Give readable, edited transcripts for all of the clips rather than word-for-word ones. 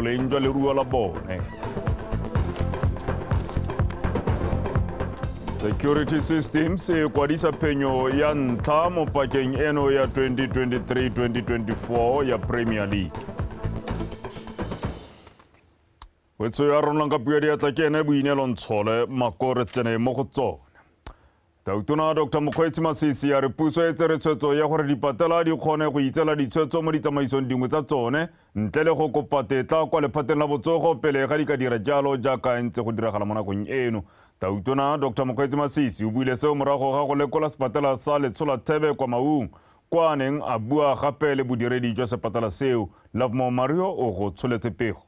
Boleng jwa leruo la bone. Security Systems e kwadisa phenyo ya ntlha mo pakeng eno ya 2023-2024 ya Premier League. Wetso ya rona ka puo ya diatla ke ene Boineelo Ntshole Makore tsene mo go tsone. Tautona Dr. Mokgweetsi Masisi a re puso e tsere tshwetso ya gore dipatela di kgone go itseela ditshwetso mo ditsamaisong dingwe tsa tsone ntle le go kopa tetla kwa lephateng la botsogo pele ga di ka dira jalo jaaka e ntse go diragala mo nakong eno. Tautona Dr. Mokgweetsi Masisi o buile seo morago ga go lekola sepatela sa Letsholathebe kwa Maung, kwa a neng a bua gape le bodiredi jwa sepatela seo. Lovemore Mario o go tsholetse pego.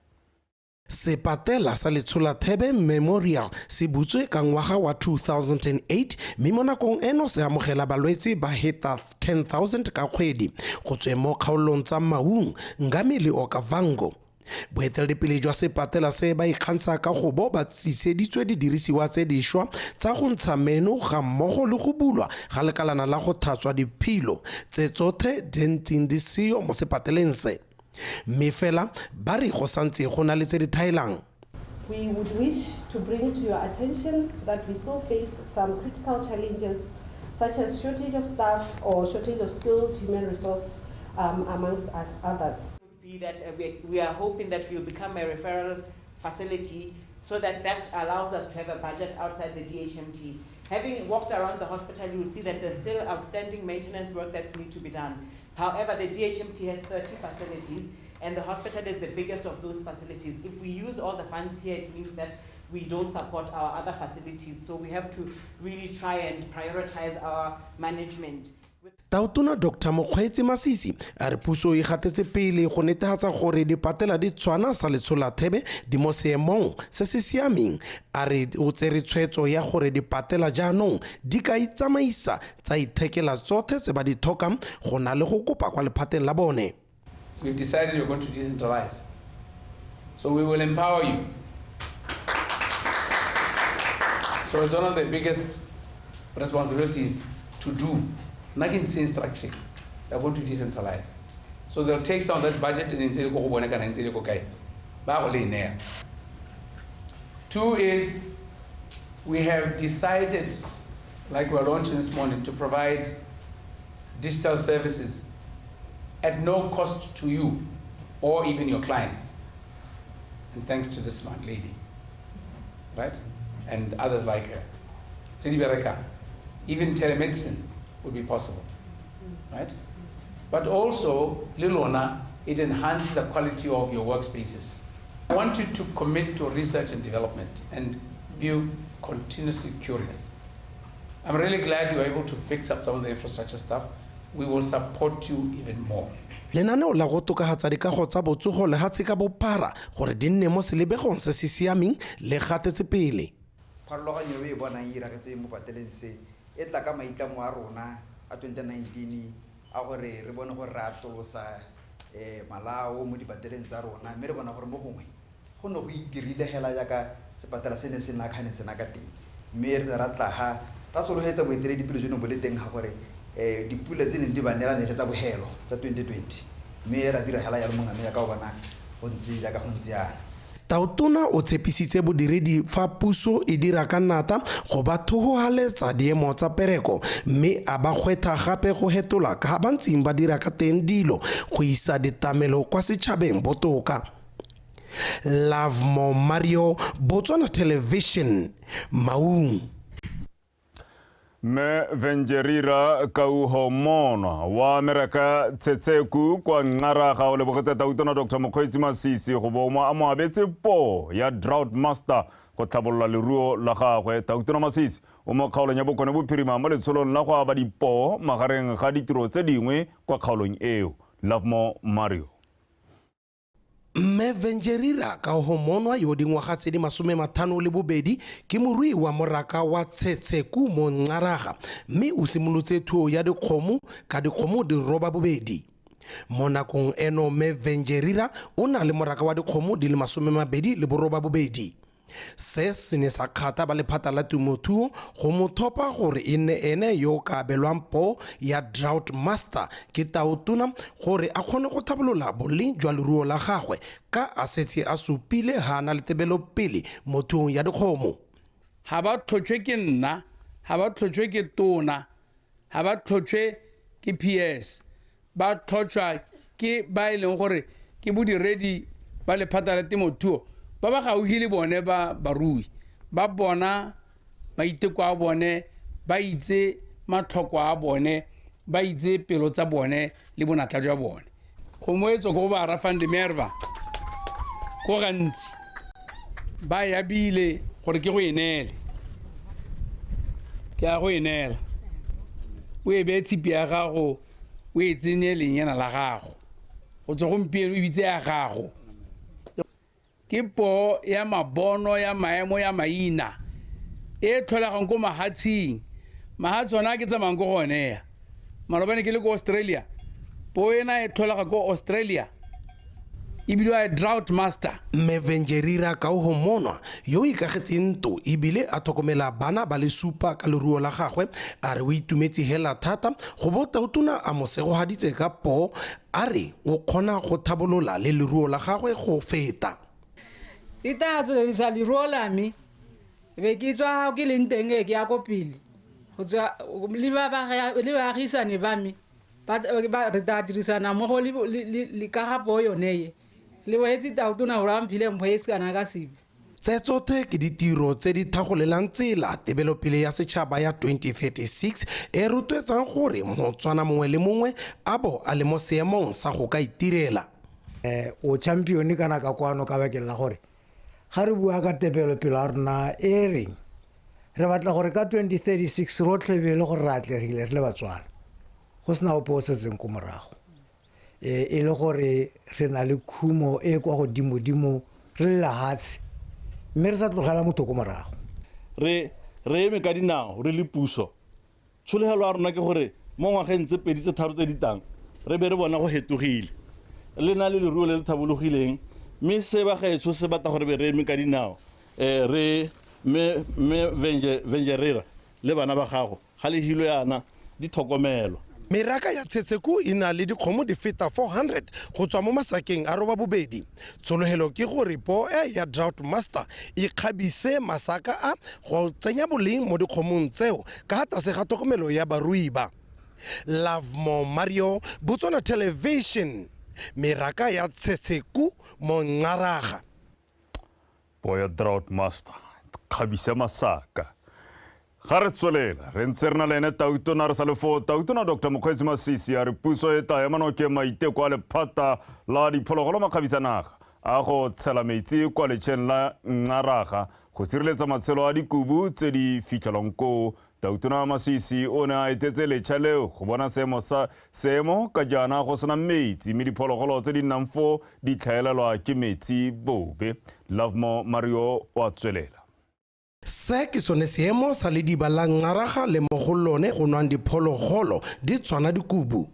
Sepatela sa Letsholathebe Memorial se butswe ka ngwaga wa 2008 mme mo nakong eno se amogela balwetse ba heta 10,000 ka kgwedi go tswe mo kgaolong tsa Maung, Ngami le Okavango. Boeteledipele jwa sepatela se ba ikgantsha ka go bo ba tsiseditswe didirisiwa tse dišwa tsa go ntsha meno ga mmogo le go bulwa ga lekalana la go thatswa diphilo tse tsothe di ntseng di seyo mo sepateleng se. Mme fela ba re go santse go na le tse di thaelang. We would wish to bring to your attention that we still face some critical challenges such as shortage of staff or shortage of skilled human resource, amongst us others. Be that we are hoping that we'll become a referral facility so that that allows us to have a budget outside the DHMT. Having walked around the hospital, you will see that there's still outstanding maintenance work that's need to be done. However, the DHMT has 30 facilities, and the hospital is the biggest of those facilities. If we use all the funds here, it means that we don't support our other facilities. So we have to really try and prioritize our management. Tautona Dr. Mokgweetsi Masisi a re puso e gatetse pele go netefatsa gore dipatela di tshwana sa Letsholathebe di mo seemong se se siameng. A re o tsere tshwetso ya gore dipatela jaanong di ka itsamaisa tsa ithekela tsothe tse ba di tlhokang go na le go kopa kwa lephateng la bone. We've decided we're going to decentralize. So we will empower you. So it's one of the biggest responsibilities to do. Not in structure, they're going to decentralize. So they'll take some of that budget and say, go bona kana ntse le ko kae. Ba go le nea. Two is we have decided, like we're launching this morning, to provide digital services at no cost to you or even your clients. And thanks to this smart lady, right? And others like her. Tse di bereka. Even telemedicine would be possible, right? But also, Lilona, it enhances the quality of your workspaces. I want you to commit to research and development and be continuously curious. I'm really glad you were able to fix up some of the infrastructure stuff. We will support you even more. Lenaneo la go tokafatsa dikago tsa botsogo lehatshe ka bophara gore di nne mo selebegong se se siameng le gatetse pele. Pharologanyo e e bonang e iragetse mo pateleng se e tla ka maitlamo a rona a 2019 a gore re bone gore re atolosa malao mo dipateleng tsa rona, mme re bona gore mo gongwe go ne go itirile hela jaaka sepatela se ne se nna kgane se na ka teng, mme re ne ra tla ga ra sologetsa boeteledipele jono bo le teng ga gore dipula tse neng di ba neela ne le tsa bogelo tsa 2020, mme ra dira hela jalo mongame jaaka o bona go ntse jaaka go ntse yana. Tautona o tshepisitse bodiredi fa puso e dira ka nata go ba thohohaletsa diemo tsa pereko, mme a ba gwetha gape go hetola ka ba ntseng ba dira ka teng dilo go isa ditlamelo kwa setšhabeng botoka. Lovemore Mario, Botswana Television, Maung. Mme Venjerira Kauhomonwa wa Amerika Tshetseku kwa Nxaraga o lebogetse Tautona Dr. Mokgweetsi Masisi go bo mo a mo abetse poo ya Drought Master go tlhabolola leruo la gagwe. Tautona Masisi o mo kgaolong ya Bokone Bophirima mo letsholong la go aba dipoo magareng ga ditiro tse dingwe kwa kgaolong eo. Lovemore Mario. Mme Venjerira Kauhomonwa yo dingwaga tse di 52 ke morui wa moraka wa Tshetseku mo Nxaraga, mme o simolotse thuo ya dikgomo ka dikgomo di roba bobedi. Mo nakong eno Mme Venjerira o na le moraka wa dikgomo di le 28. Se se ne sa kgatha ba lephata la temothuo go mo thopa gore e nne ene yo o ka abelwang poo ya Drought Master ke Tautona gore a kgone go tlhabolola boleng jwa leruo la gagwe ka a setse a supile ha a na le tebelopele mo thuong ya dikgomo. Ga ba tlhotšwe ke nna, ga ba tlhotšwe ke tona, ga ba tlhotšwe ke PS, ba tlhotšwa ke ba e leng gore ke bodiredi ba lephata la temothuo ba ba gaufi le bone ba barui, ba bona maiteko a bone, ba itse matlhoko a bone, ba itse pelo tsa bone le bonatla jwa bone. Kgomo e tswa ko ba Van der Merwe ko gantsi ba yabile gore ke go e neele, ke a go e neela, o e beye tshipi ya gago, o e tsenye lenyana la gago, go tswa gompieno e bitse ya gago. Ke poo ya mabono ya maemo ya maina e tlholegang ko mahatsheng. Mahatshe ona a ke tsamayang ko go one ya malobane ke le ko Australia, poo ena e tlholega ko Australia e bidiwa Drought Master. Mme Venjerira Kauhomonwa yo o ikagetseng ntlo ebile a tlhokomela bana ba le supa ka leruo la gagwe a re o itumetse hela thata go bo Tautona a mo segogaditse ka poo, a re o kgona go tlhabolola le leruo la gagwe go feta. E tla tsweledisa leruo la me, be ke tswa ke leng teng e ke ya ko pele go tswa le baagisane ba me re tla dirisana mmogo le ka ga poo yone e le boetse Tautona gore a mphile mpho e se kana ka sepe. Tse tsothe ke ditiro tse di thagolelang tsela tebelopele ya setšhaba ya 2036 e rotloetsang gore Motswana mongwe le mongwe a bo a le mo seemong sa go ka itirela. O champion kana ka kwano ka bakeng la gore ga re bua ka tebelopele ya rona e reng re batla gore ka 2036 rotlhe be le gore re atlegile re le Batswana, go sena ope o setseng ko morago, e le gore re na le khumo e kwa godimodimo re le lehatshe mme re sa tlogela motho ko morago. Re eme ka dinao re le puso, tshologelo ya rona ke gore mo ngwageng tse 2 tse 3 tse di tang re be re bona go hetogile, le na le leruo le le tlhabologileng, mme se ba gaetsho se batla gore be re eme ka dinao. Re mme Venjerira le bana ba gago ga le hilo yana di tlhokomelo. Meraka ya Tshetsheku e na le dikgomo di feta 400 go tswa mo masakeng a 72. Tshologelo ke gore poo e ya Drought Master e kgabise masaka a go tsenya boleng mo dikgomong tseo ka tlase ga tlhokomelo ya barui ba. Lovemore Mario, Botswana Television, meraka ya Tshetsheku mo Nxaraga. Poo ya Drought Master kgabise masaka. Ga re tswelela re ntse re na le ene Tautona re sa le foo. Tautona Dr Mokgweetsi Masisi a re puso e tla ema nokeng maiteko a lephata la diphologolo makgabisa naga a go tshela metsi kwa letšheng la Nxaraga go sireletsa matshelo a dikubu tse di fitlhelwang koo. Tautona Masisi o ne a etetse letšha leo go bona seemo ka jaana go sena metsi mme diphologolo tse di nnang foo di tlhaelelwa ke metsi bobe. Lovemore Mario o a tswelela. Se ke sone seemo sa lediba la Nxaraga le mo go lone go nwang diphologolo di tshwana dikubu.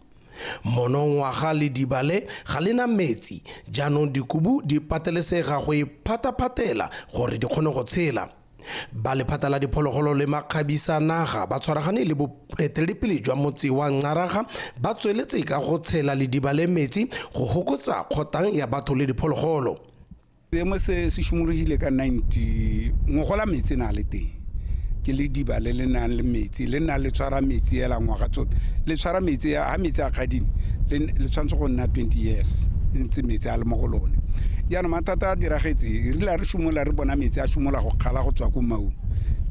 Monongwaga lediba le ga le na metsi, jaanong dikubu di patelesega go iphataphatela gore di kgone go tshela. Ba lephata la diphologolo le makgabisa naga ba tshwaragane le boeteledipele jwa motse wa Nxaraga ba tsweletse ka go tshela lediba le metsi go hokotsa kgotang ya batho le diphologolo. Seemo se se simologile ka 90 ngogola metsi na le teng, ke lediba le le nang le metsi, le nna le tshwara metsi ela ngwaga tsotlhe, le tshwara metsi ha metsi a kgadile le tshwanetse go nna 20 years ntse metsi a le mo go lone. Jaanong mathata a diragetse e rile re simolola re bona metsi a simolola go kgala go tswa ko Maun,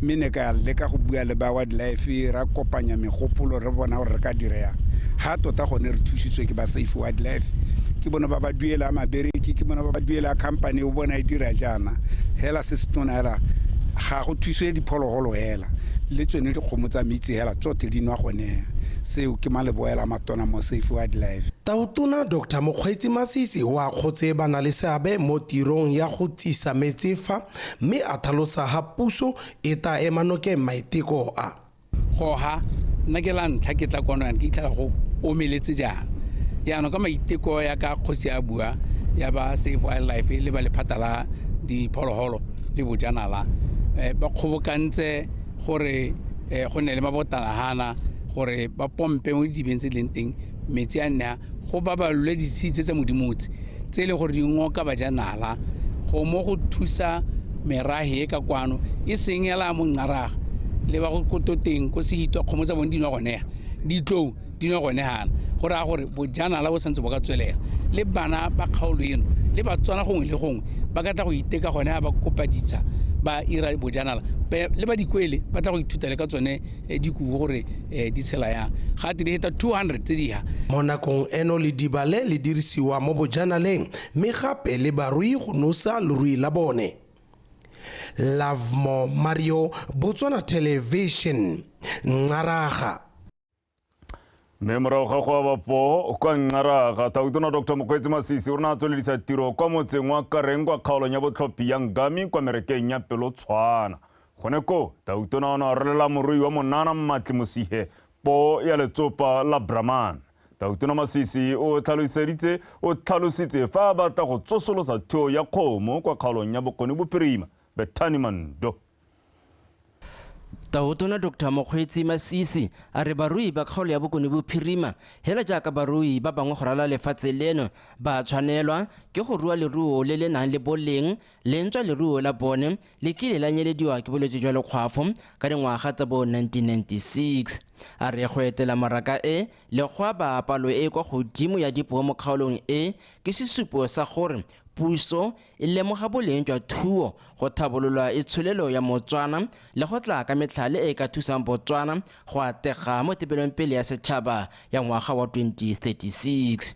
mme ne ka leka go bua le ba wildlife ra kopanya megopolo re bona gore re ka dira yang. Ga tota gone re thusitswe ke ba Safe Wildlife, ke bona ba ba duela mabereki, ke bona ba ba duela company o bona e dira jaana hela se setona hela ga go thuswe diphologolo hela le tsone dikgomo tsa metsi hela tsotlhe di nwa gone. Seo ke maleboela matona mo Safe Wildlife. Tautona Dr Mokgweetsi Masisi o akgotse ba na le seabe mo tirong ya go tsisa metsi fa, mme a tlhalosa ha puso e tla ema nokeng maiteko a. Goga nna ke la ntlha ke tla kwano yana ke itlhela go omeletse jaana. Jaanong ka maiteko ya ka kgosi a bua ya ba Safe Wildlife le ba lephata la diphologolo le bojanala ba kgobokantse gore go nne le mabotanagana gore ba pompe mo didibeng tse di leng teng metsi a nne go babalole ditshedi tse tsa modimotse tse e leng gore di ngoka bajanala go mo go thusa merahe e ka kwano e seng hela mo Nxaraga le ba go kototeng ko Sehitwa kgomo tsa bone di nwa gone ditlou di nwa gone gana go raya gore bojanala bo santse bo ka tswelela le bana ba kgaolo eno le Batswana gongwe le gongwe ba ka tla go iteka gone ga ba kopa ditsha ba ira bojanala le ba dikwele ba tla go ithuta le ka tsone dikubo gore di tshela yang ga te di heta 200 tse di ha mo nakong eno lediba le le dirisiwa mo bojanaleng mme gape le barui go nosa lerui la bone. Lovemore Mario, Botswana Television, Nxaraga. Mme morago ga go aba poo kwa Nxaraga, Tautona Dr. Mokgweetsi Masisi o rena a tsweledisa tiro kwa motseng wa Kareng kwa kgaolong ya botlhophi ya Ngami kwa merekeng ya Pelotshwana. Gone ko, Tautona o ne a rolela morui wa monana Mmatli Mosihe poo ya letsopa la Brahman. Tautona Masisi o tlhalositse fa a batla go tsosolosa thuo ya kgomo kwa kgaolong ya Bokone Bophirima, Bethany Mando. Tautona Dr. Mokgweetsi Masisi a re barui ba kgaolo ya Bokone Bophirima hela jaaka barui ba bangwe go rala lefatshe leno ba tshwanelwa ke go rua leruo le le nang le boleng le ntswa leruo la bone le kile la nyelediwa ke bolwetse jwa lekgwafo ka dingwaga tsa bo 1996. A re go etela maraka e le go aba palo e kwa godimo ya dipoo mo kgaolong e ke sesupo sa gore puso e lemoga boleng jwa thuo go thabolola itsholelo ya Motswana le go tla ka metlhale e ka thusang Botswana go atega mo tebelong pele ya setšhaba ya ngwaga wa 2036.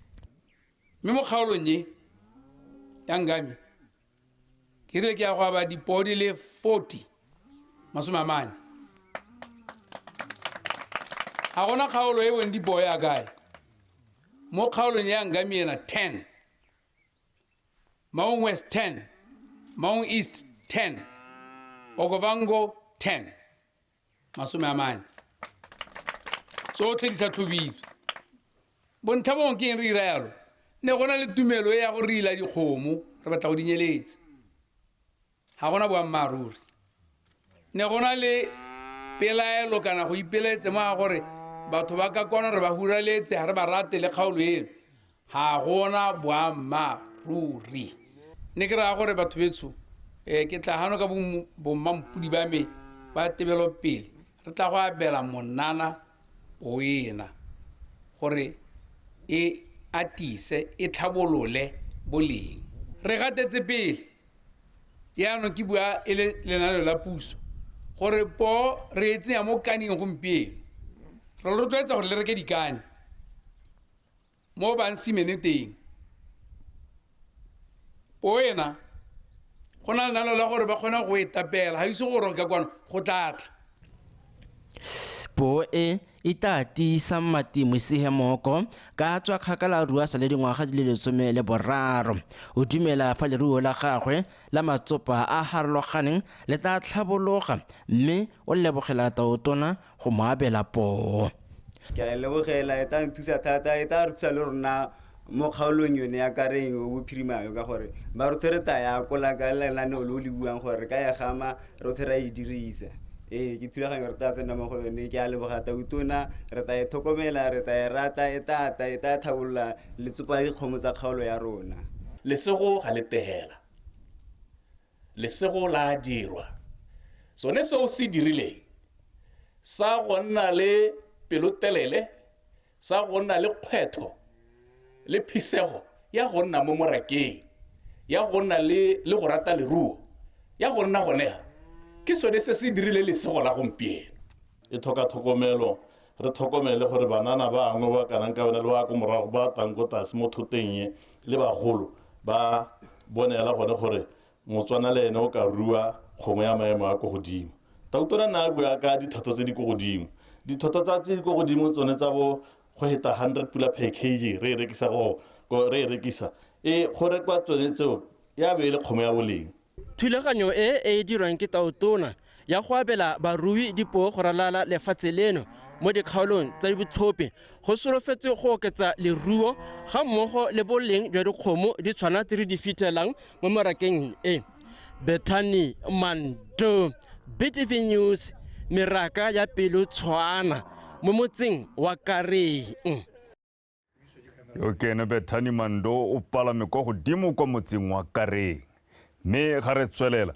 Mme mo kgaolong e ya Ngami ke rile ke ya go aba dipoo di le 40 40. Ga gona kgaolo e bone dipoo ya kae mo kgaolong ya Ngami ena 10, Maun West 10, Maun East 10, Okavango 10, 40. Tsotlhe di tlhatlhobilwe. Bontlha bongwe ke eng re ira yalo? Ne go na le tumelo e ya go re ila dikgomo re batla go di nyeletsa. Ga gona boammaaruri. Ne go na le pelaelo kana go ipelaetse mo ga gore batho ba ka kwano re ba huraletse ga re ba rate le kgaolo eno. Ga gona boammaaruri. Ne ke raya gore batho betsho ke tla gano ka bommampodi ba me ba tebelopele re tla go abela monana oena gore e atise e tlhabolole boleng. Re gatetse pele yaanong ke bua e le lenaneo la puso gore poo re e tsenya mo kaning gompieno. Re rotloetsa gore le reke dikane mo bang simene teng. Poo ena go na lenaneo la gore ba kgone go e tapela ga ise go roka kwano go tlatla. Poo e e tla tiisa Mmatli Mosihe moko ka tswa kgakala rua sa le dingwaga di le 13. O dumela fa leruo la gagwe la matsopa a harologaneng le tla tlhabologa mme o lebogela Tautona go mo abela poo. Ke a lebogela e tla nthusa thata e tla re thusa le rona mo kgaolong yone ya Kareng o Bophirima ka gore ba rothe re taya kola ka lenaneo le o le buang gore re ka ya gama rothe ra e dirisa. Ke thulaganyo re tla tsena mo go yone. Ke a leboga Tautona, re tla e tlhokomela, re tla e rata, e tata e tla tlhabolola letsopa la dikgomo tsa kgaolo ya rona. Lesego ga le pegela, lesego la dirwa. Sone seo se dirileng sa go nna le pelotelele, sa go nna le kgwetho le phisego ya go nna mo morakeng, ya go nna le go rata leruo, ya go nna gonega ke sone se se dirile lesego la gompieno. E tlhoka tlhokomelo, re tlhokomele gore banana ba bangwe ba kanang ka bone le ba ko morago ba tlang ko tlase mo thoteng e le bagolo ba bonela gone gore Motswana le ene o ka rua kgomo ya maemo a ko godimo. Tautona nna a bua ka dithoto tse di ko godimo. Dithoto tsa tse di ko godimo tsone tsa bo go heta 100 pula per kg re e rekisa go re e rekisa e go rekwa tsone tseo ya be e le kgomo ya boleng. Thulaganyo e e dirwang ke Tautona ya go abela barui dipoo go ralala lefatshe leno mo dikgaolong tsa dibotlhophi go solofetse go oketsa leruo ga mmogo le boleng jwa dikgomo di tshwana tse re di fitlhelang mo marakeng e. Bethany Mando, BTV News, meraka ya pelo tshwana mo motseng wa Kareng. Yo ke ene Bethany Mando o palame kwa godimo kwa motseng wa Kareng. Mme ga re tswelela,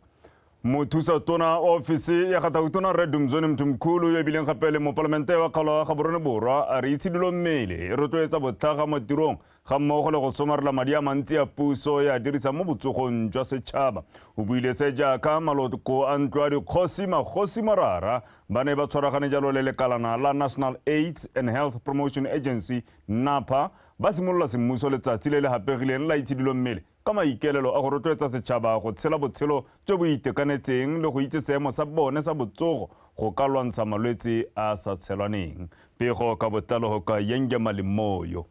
mothusa tona ofisi ya ga Tautona Rre Dumzone Mthimkhulu yo e bileng gape le mopalamente wa kgaolo ya Gaborone Borwa a re itshidilo mmele e rotloetsa botlhaga mo tirong ga mmogo le go somarela madi a mantsi a puso ya dirisa mo botsogong jwa setšhaba. O buile se jaaka maloko a ntlo a dikgosi Magosi Marara ba ne ba tshwaragane jalo le lekalana la National AIDS and Health Promotion Agency NAPA ba simolola semmuso letsatsi le le hapegileng la itshidilo mmele ka maikaelelo a go rotloetsa setšhaba go tshela botshelo jo bo itekanetseng le go itse seemo sa bone sa botsogo go ka lwantsha malwetse a sa tshelwaneng. Pego ka botlalo ka Yenge Malimoyo.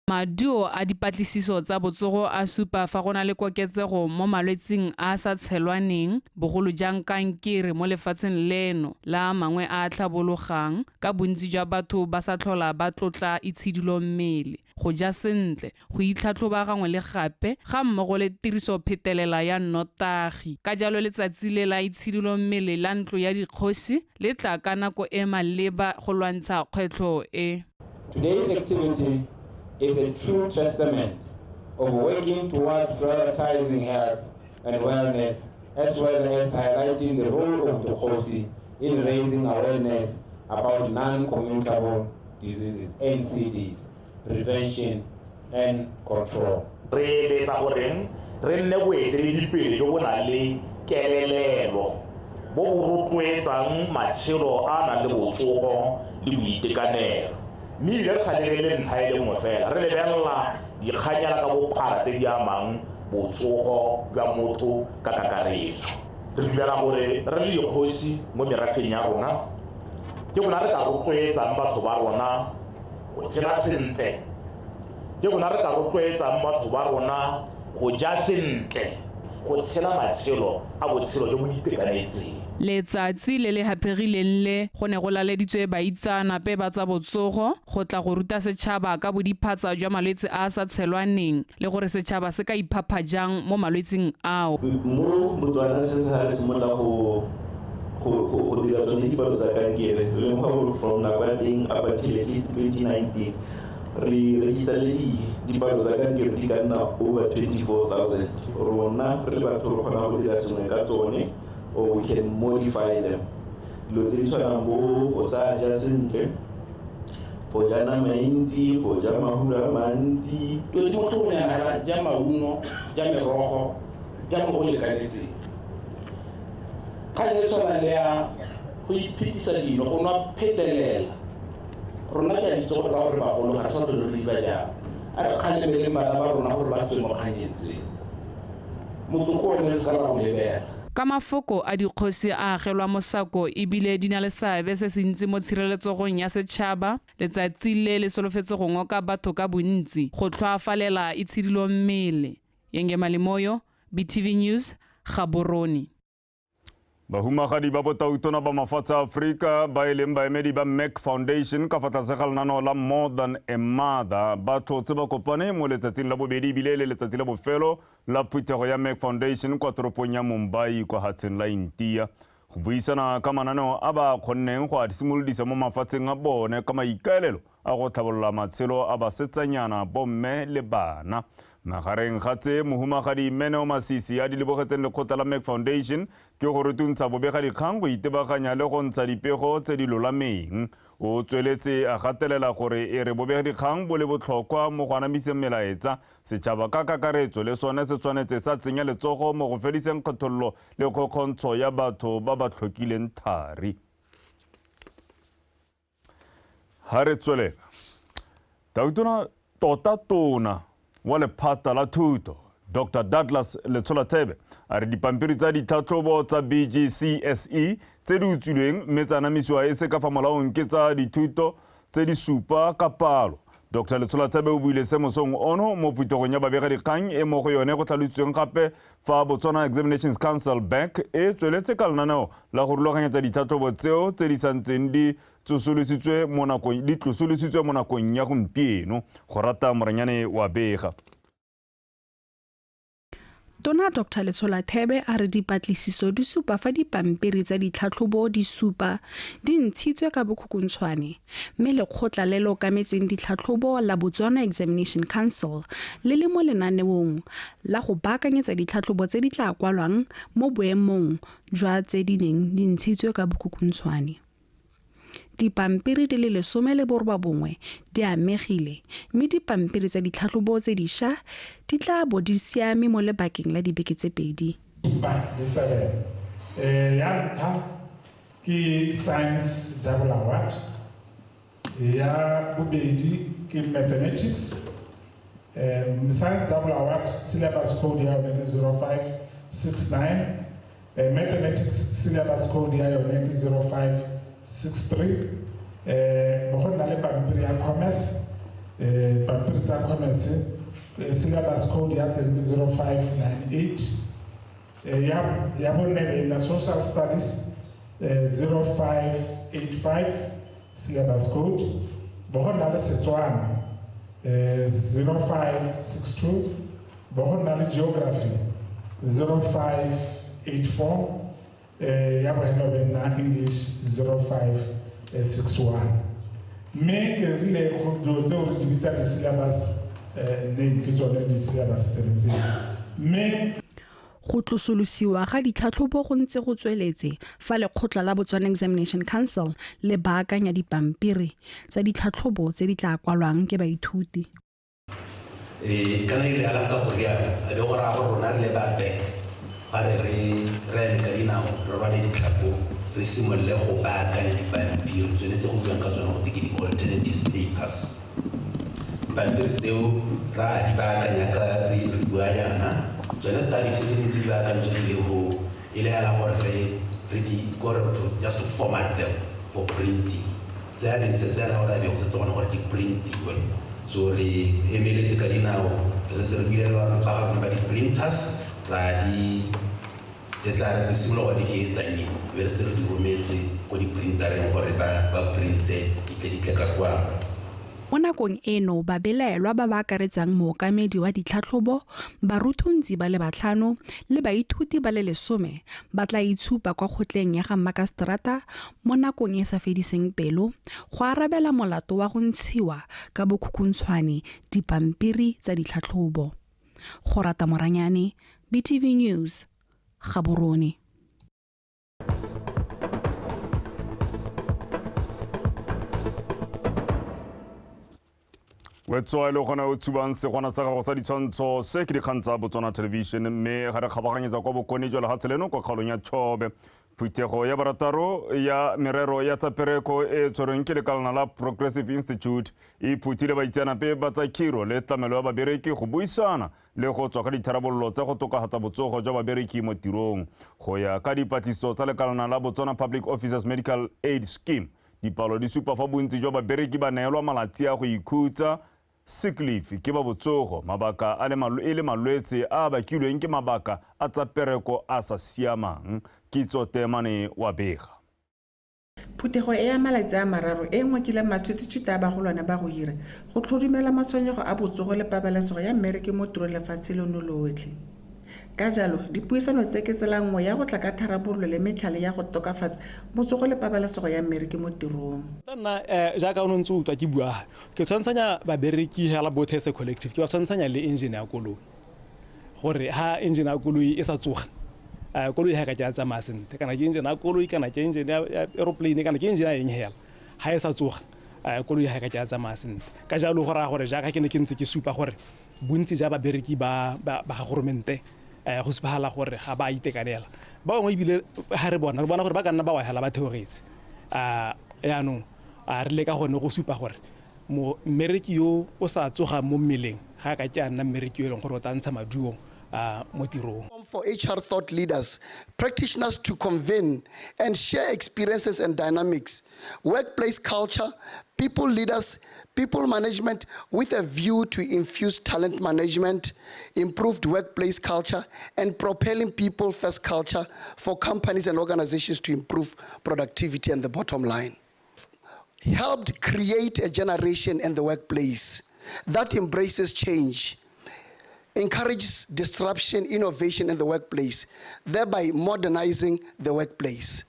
Maduo a dipatlisiso tsa botsogo a supa fa go na le koketsego mo malwetsing a sa tshelwaneng, bogolo jang kankere mo lefatsheng leno la mangwe a a tlhabologang, ka bontsi jwa batho ba sa tlhola ba tlotla itshidilo mmele, go ja sentle, go itlhatlhoba gangwe le gape ga mmogo le tiriso phetelela ya nnotagi. Ka jalo letsatsi le la itshidilo mmele la ntlo ya dikgosi le tla ka nako e maleba go lwantsha kgwetlho e. Today's activity is a true testament of working towards prioritizing health and wellness, as well as highlighting the role of the Kgosi in raising awareness about non-communicable diseases, NCDs, prevention and control. Re eletsa goreng re nne boeteledipele jo bo nang le kelelelo bo bo rotloetsang matshelo a nang le botsogo le boitekanelo. Mme ebile re sa lebelele ntlha e le nngwe fela, re lebelela dikganyana ka bophara tse di amang botsogo jwa motho ka kakaretso. Re dumela gore re le dikgosi mo merafeng ya rona ke gona re ka rotloetsang batho ba rona go tshela sentle, ke gona re ka rotloetsang batho ba rona go ja sentle, go tshela matshelo a botshelo jo bo itekanetseng. Letsatsi le le haphegileng le go ne go laleditswe baitseanape ba tsa botsogo go tla go ruta setšhaba ka bodiphatsa jwa malwetse a a sa tshelwaneng le gore setšhaba se ka iphapha jang mo malwetseng ao. Mo Botswana se sa re simolola go dira tsone dipalo tsa kankere, re lemoga gore from nako ya teng up until at least 2019 re register-le dipalo tsa kankere di ka nna over 24,000. Rona re le batho re kgona go dira sengwe ka tsone, or we can modify them. Dilo tse di tshwanang bo go sa ja sentle, go ja nama e ntsi, go ja mahura a mantsi. Dilo di motlhofonyana ja maungo, ja merogo, ja mo go lekanetseng. Kgang e tshwanang le ya go iphetisa dino, go nwa phetelela. Rona ke a itse gore ka gore bagolo ga re sa tlhole re dira jalo. A re kgalemeleng bana ba rona gore ba tswe mo kganyeng tse. Motsoko one re se ka ra o lebela. Ka mafoko a dikgosi a agelwa mosako ebile di na le seabe se se ntsi mo tshireletsegong ya setšhaba, letsatsi le le solofetse go ngoka batho ka bontsi go tlhoafalela itshidilo mmele. Yenge Malimoyo, BTV News, Gaborone. Bahumagadi ba botautona ba mafatshe a Aforika ba e leng baemedi ba Mac Foundation ka fa tlase ga lenaneo la More Than a Mother ba tlhotse ba kopane mo letsatsing la bobedi ebile le letsatsi la bofelo la phuthego ya Mac Foundation kwa toropong ya Mumbai kwa hatsheng la India go buisana ka mananeo a ba kgonneng go a simolodisa mo mafatsheng a bone ka maikaelelo a go tlhabolola matshelo a basetsanyana, bomme le bana. Magareng ga tse mohumagadi Meneo Masisi a di lebogetseng lekgotla la Mac Foundation ke go rutuntsha bobegadikgang go itebaganya le go ntsha dipego tse di lolameng. O tsweletse a gatelela gore e re bobegadikgang bo le botlhokwa mo go anamiseng melaetsa, setšhaba ka kakaretso le sone se tshwanetse sa tsenya letsogo mo go fediseng kgethololo le kgokgontsho ya batho ba ba tlhokileng thari. Ha re tswelela, Tautona tota tona wa lephata la thuto Dr. Douglas Letsholathebe a re dipampiri tsa ditlhatlhobo tsa BGCSE tse di utswilweng mme tsa anamisiwa e se ka fa molaong ke tsa dithuto tse di supa ka palo. Dr. Letsholathebe o buile se mosong ono mo phuthegong ya babegadikgang e mo go yone go tlhalositsweng gape fa Botswana Examinations Council BEC e tsweletse ka lenaneo la go rulaganyetsa ditlhatlhobo tseo tse di santseng di tsosolositswe mo nakong ya gompieno. Go rata Moranyane wa bega. Tona Dr Letsholathebe a re dipatlisiso di supa fa dipampiri tsa ditlhatlhobo di supa di ntshitswe ka bokhukhuntshwane, mme lekgotla le le okametseng ditlhatlhobo la Botswana Examination Council le le mo lenaneong la go baakanyetsa ditlhatlhobo tse di tla kwalwang mo boemong jwa tse di neng di ntshitswe ka bokhukhuntshwane. Dipampiri di le 19 di amegile, mme dipampiri tsa ditlhatlhobo tse dišwa di tla bo di siame mo lebakeng la dibeke tse 2. Ya ntlha ke Science Double Award, ya bobedi ke Mathematics. Science Double Award syllabus code ya yone ke 0569, Mathematics syllabus code ya yone ke 0563. Bo go nna le pampiri ya commerce, pampiri tsa commerce syllabus code ya teng ke 0598. Ya bone e nna social studies 0585 syllabus code. Bo go nna le Setswana 0562. Bo go nna le geography 0584. Ya bohelo be nna English 0561. Mme ke rile go dilo tseo re di bitsa di-syllabus name, ke tsone di-syllabus tse. Mme go tlosolosiwa ga ditlhatlhobo go ntse go tsweletse fa lekgotla la Botswana Examination Council le baakanya dipampiri tsa ditlhatlhobo tse di tla kwalwang ke baithuti. Kana ile ala ka go rialo, a be go raya gore rona re le ba back ga re eme ka dinao, re rwale ditlhako, re simolole go baakanya dipampiri tsone tse go buang ka tsone go te ke di-alternative papers. Dipampiri tseo ra di baakanya ka re bua jaana, tsone tadiso tse dintsi di baakantswe di le go e le hela gore re di gore just to format them for printing. Se a beng se tsena gore a be go setse gone gore di printiwe. So re emeletse ka dinao, re setse re buile le ba rona ba di-printers, ra di e tla re simolola go di ke etsang be re se re di rometse ko di-printereng gore ba printe di tle di tle ka kwano. Mo nakong eno babelaelwa ba ba akaretsang mookamedi wa ditlhatlhobo, baruthuntsi ba le 5 le baithuti ba le 10 ba tla itshupa kwa kgotleng ya ga Makaseterata mo nakong e sa fediseng pelo go arabela molato wa go ntshiwa ka bokhukhuntshwane dipampiri tsa ditlhatlhobo. Gorata Moranyane, BTV News, Gaborone. Wetswa le gona o tshubang segwana sa gago sa ditshwantsho se ke dikgang tsa Botswana Television, mme ga re kgabaganyetsa kwa bokone jwa lefatshe leno kwa kgaolong ya Chobe. Phuthego ya barataro ya merero ya tsa pereko e tshwerweng ke lekalana la Progressive Institute e phuthile baitseanape ba tsa khiro le tlamelo ya babereki go buisana le go tswa ka ditharabololo tsa go tokafatsa botsogo jwa babereki mo tirong. Go ya ka dipatlisiso tsa lekalana la Botswana Public Officers Medical Aid Scheme, dipalo di supa fa bontsi jwa babereki ba neelwa malatsi a go ikhutsa sick leave ke ba botsogo, mabaka a le malwetse a bakilweng ke mabaka a tsa pereko a sa siamang. Kitso Temane wa bega. Phuthego e ya malatsi a mararo e ngokile matshwititshwiti a bagolwane ba go hira go tlhodumela matshwenyego a botsogo le pabalesego ya mmereki mo tirong lefatshe leno lotlhe. Ka jalo, dipuisano tse ke tsela nngwe ya go tla ka tharabololo le metlhale ya go tokafatsa botsogo le pabalesego ya mmereki mo tirong. Nna jaaka o ntse o utlwa ke bua, ke tshwantshanya babereki hela botlhe se collective, ke ba tshwantshanya le engine ya koloi. Gore ha engine ya koloi e sa tsoga, koloi ha ka ke a tsamaya sentle, kana ke engine ya koloi, kana ke engine ya aeroplane, kana ke engine ya eng hela, ha e sa tsoga, koloi ha ka ke a tsamaya sentle. Ka jalo go raya gore jaaka ke ne ke ntse ke supa gore bontsi ja babereki ba ga goromente go supagala gore ga ba itekanela. Ba bangwe ebile ga re bona gore ba ka nna ba wa hela ba theogetse. Yaanong re leka gone go supa gore mmereki yo o sa tsoga mo mmeleng ga ka ke a nna mmereki yo e leng gore o tla ntsha maduo mo tirong. For HR thought leaders, practitioners to convene and share experiences and dynamics, workplace culture, people leaders, people management with a view to infuse talent management, improved workplace culture, and propelling people first culture for companies and organizations to improve productivity and the bottom line. Helped create a generation in the workplace that embraces change, Encourages disruption, innovation in the workplace, thereby modernizing the workplace.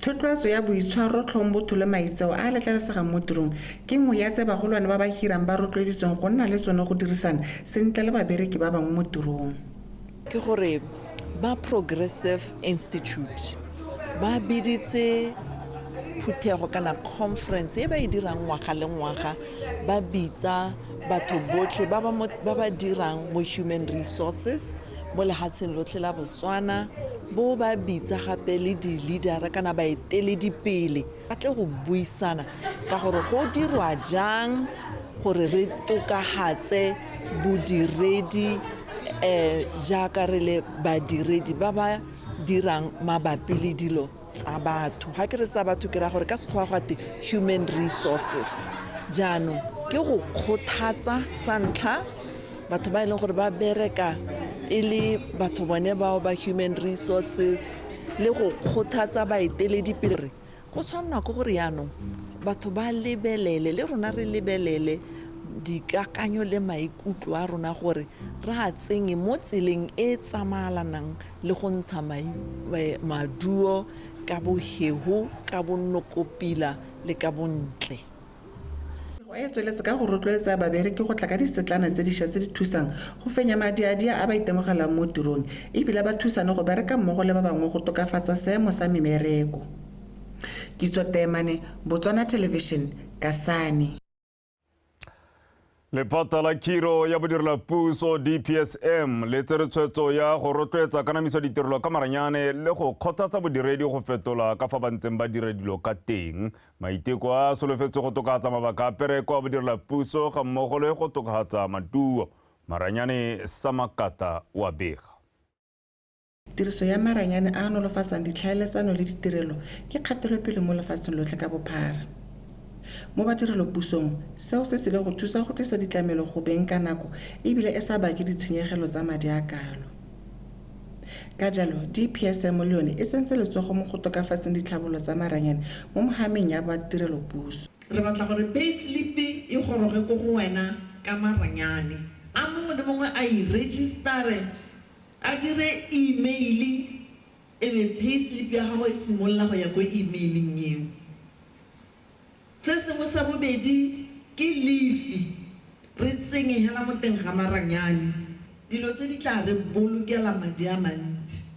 Thotloetso ya boitshwaro, tlhombotho le maitseo a a letlelesegang mo tirong ke nngwe ya tse bagolwane ba ba hirang ba rotloeditsweng go nna le tsone go dirisana sentle le babereki ba bangwe mo tirong. Ke gore ba Progressive Institute ba biditse phuthego kana conference e ba e dirang ngwaga le ngwaga, ba bitsa batho botlhe ba ba dirang mo human resources mo lehatsheng lotlhe la Botswana, bo ba bitsa gape le di-leadera kana baeteledipele ba tle go buisana ka gore go dirwa jang gore re tokagatse bodiredi jaaka re le badiredi ba ba dirang mabapi le dilo tsa batho. Ga ke re tsa batho ke raya gore ka sekgowa go ate human resources. Jaanong ke go kgothatsa sa ntlha batho ba e leng gore ba bereka e le batho bone bao ba human resources, le go kgothatsa baeteledipele. Go tshwanela ke gore jaanong batho ba lebelele, le rona re lebelele dikakanyo le maikutlo a rona gore re a tsenye mo tseleng e tsamaelanang le go ntsha maduo ka bohego, ka bonnokopila le ka bontle. E tsweletse ka go rotloetsa babereki go tla ka disetlana tse dišwa tse di thusang go fenya madiadia a ba itemogelang mo tirong, ebile ba thusane go bereka mmogo le ba bangwe go tokafatsa seemo sa memereko. Kitso Temane, Botswana Television, Kasane. Lephata la khiro ya bodirelapuso DPSM le tsere tshwetso ya go rotloetsa kanamiso ditirelo ka maranyane le go kgothatsa bodiredi go fetola ka fa ba ntseng ba dira dilo ka teng. Maiteko a solofetse go tokafatsa mabaka a pereko a bodirelapuso ga mmogo le go tokafatsa maduo. Maranyane Samakata wa bega. Tiriso ya maranyane a a nolofatsang ditlhaeletsano le ditirelo ke kgatelopele mo lefatsheng lotlhe ka bophara. Mo badirelopusong, seo se tsile go thusa go tlisa ditlamelo go beng ka nako ebile e sa bake ditshenyegelo tsa madi a kalo. Ka jalo, DPSM le yone e tsentse letsogo mo go tokafatseng ditlhabololo tsa maranyane mo mohameng ya badirelopuso. Re batla gore payslip e goroge ko go wena ka maranyane. A mongwe le mongwe a i-register-e, a dire email, e be payslip ya gago e simolola go ya ko emaileng eo. Se sengwe sa bobedi ke lefi, re tsenye hela mo teng ga maranyane. Dilo tse di tla re bolokela madi a mantsi.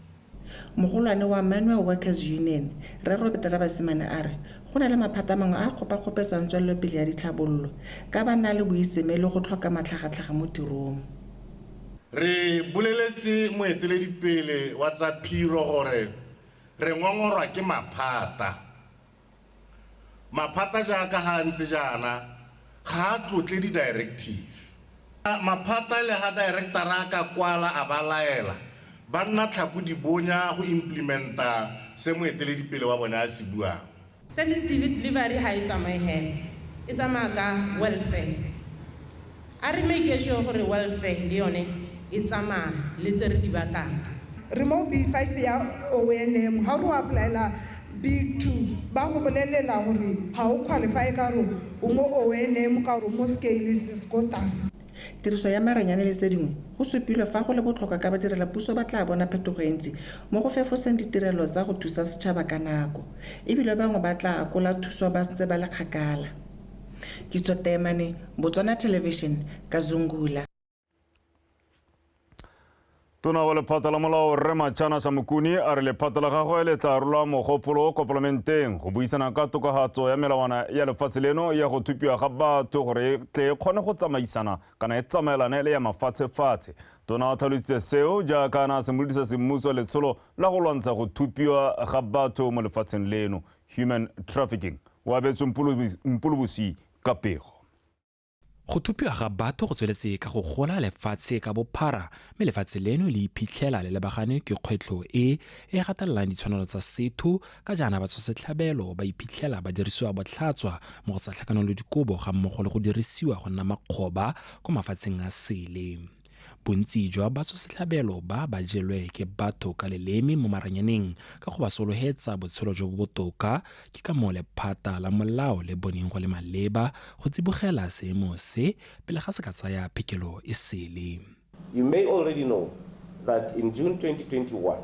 Mogolwane wa Manual Workers Union, Rre Robert Rabasimane a re go na le maphata a mangwe a a kgopakgopetsang tswelelopele ya ditlhabololo ka ba na le boitseme le go tlhoka matlhagatlhaga mo tirong. Re boleletse moeteledipele wa tsa phiro gore re ngongorwa ke maphata. Maphata jaaka ga a ntse jaana ga a tlotle di-directive. Maphata le ga director-a ka kwala a ba laela, ba nna tlhako di bonya go implementa se moeteledipele wa bone a se buang. Service delivery ha e tsamaye hela, e tsamaya ka welfare. A re make sure gore welfare le yone e tsamaya le tse re di batlang. Re mo B5 ya ONM, ha re applyela B2 ba go bolelela gore ga o qualify ka gore o mo ONM ka gore mo scale se ko tlase. Tiriso ya maranyane le tse dingwe go supilwe fa go le botlhokwa ka badirelapuso ba tla bona phetogo e ntsi mo go fefoseng ditirelo tsa go thusa setšhaba ka nako, ebile bangwe ba tla akola thuso ba ntse ba le kgakala. Kitso Temane, Botswana Television, Kazungula. Tona wa lephata la molao Rre Machana Shamukuni a re lephata la gagwe le tla rola mogopolo ko palamenteng go buisana ka tokafatso ya melawana ya lefatshe leno ya go thupiwa ga batho gore e tle e kgone go tsamaisana kana e tsamaelane le ya mafatshefatshe. Tona o tlhalositse seo jaaka a ne a simolodisa semmuso letsholo la go lwantsha go thupiwa ga batho mo lefatsheng leno, human trafficking. O abetswe Mpolobosi ka pego. Go thupiwa ga batho go tsweletse ka go gola lefatshe ka bophara, mme lefatshe leno le iphitlhela le lebagane ke kgwetlho e e gatelelang ditshwanelo tsa setho ka jaana batswasetlhabelo ba iphitlhela ba dirisiwa botlhatswa mo go tsa tlhakanelo le dikobo ga mmogo le go dirisiwa go nna makgoba kwa mafatsheng a sele. Bontsi jwa batswasetlhabelo ba ba jelwe ke batho ka leleme mo maranyaneng ka go ba solohetsa botshelo jo bo botoka, ke ka moo lephata la molao le boneng go le maleba go tsibogela seemo se pele ga se ka tsaya phekelo e sele. You may already know that in June 2021,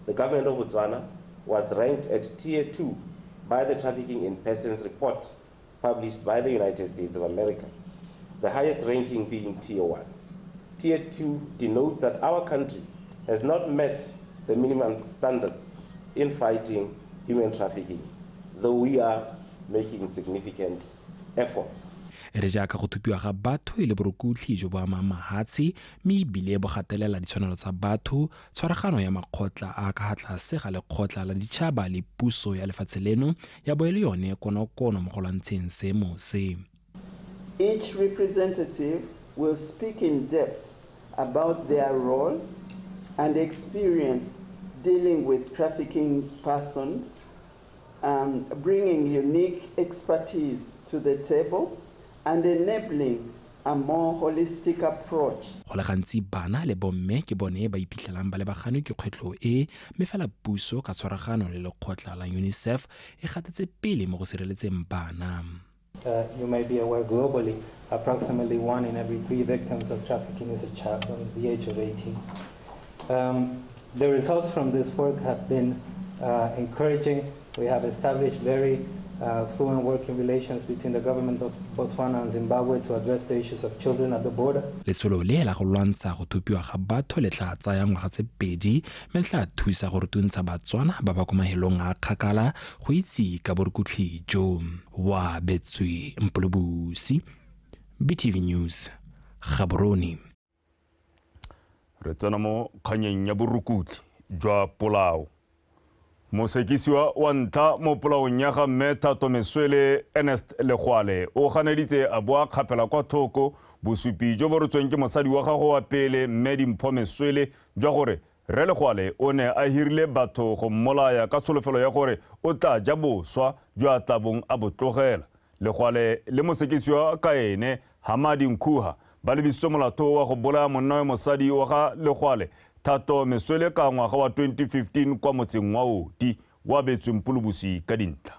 the government of Botswana was ranked at Tier 2 by the Trafficking in Persons report published by the United States of America, the highest ranking being Tier 1. Tier 2 denotes that our country has not met the minimum standards in fighting human trafficking, though we are making significant efforts. E re jaaka go thupiwa ga batho e le borukutlhi jo bo amang mahatshe mme ebile bo gatelela ditshwanelo tsa batho, tshwaragano ya makgotla a ka fa tlase ga lekgotla la ditšhaba le puso ya lefatshe leno ya bo e le yone konokono mo go lwantsheng seemo se. Each representative will speak in depth about their role and experience dealing with trafficking persons, bringing unique expertise to the table and enabling a more holistic approach. Go le gantsi bana le bomme ke bone ba iphitlhelang ba lebaganwe ke kgwetlho e, mme fela puso ka tshwaragano le lekgotla la UNICEF e gatetse pele mo go sireletseng bana. You may be aware globally, approximately 1 in every 3 victims of trafficking is a child under the age of 18. The results from this work have been encouraging. We have established very fluent working relations between the government of Botswana and Zimbabwe to address the issues of children at the border. Letsholo le la go lwantsha go thopiwa ga batho le tla tsaya ngwaga tse 2 mme le tla thusa go rutuntsha Batswana ba ba kwa mahelong a kgakala go itse ka borukutlhi jo. Wa Betswe Mpolobusi, BTV News, Gaborone. Re tsena mo kganyeng ya borukutlhi jwa polao. Mosekisiwa wa ntlha mo polaong ya ga mme Thato Meswele Ernest Legwale o ganeditse a bo a kgapela kwa thoko bosupi jo bo rotsweng ke mosadi wa gagwe wa pele mme Dimpho Meswele jwa gore Rre Legwale o ne a hirile batho go mmolaya ka tsholofelo ya gore o tla ja boswa jo a tla bong a bo tlogela. Legwale le mosekisiwa ka ene Hamadi Nkhuha ba lebisitswe molato wa go bolaya monna wa mosadi wa ga Legwale Thato Meswele ka ngwaga wa 2015 kwa motseng wa Oti wa betsweng Polobusi ka dintlha.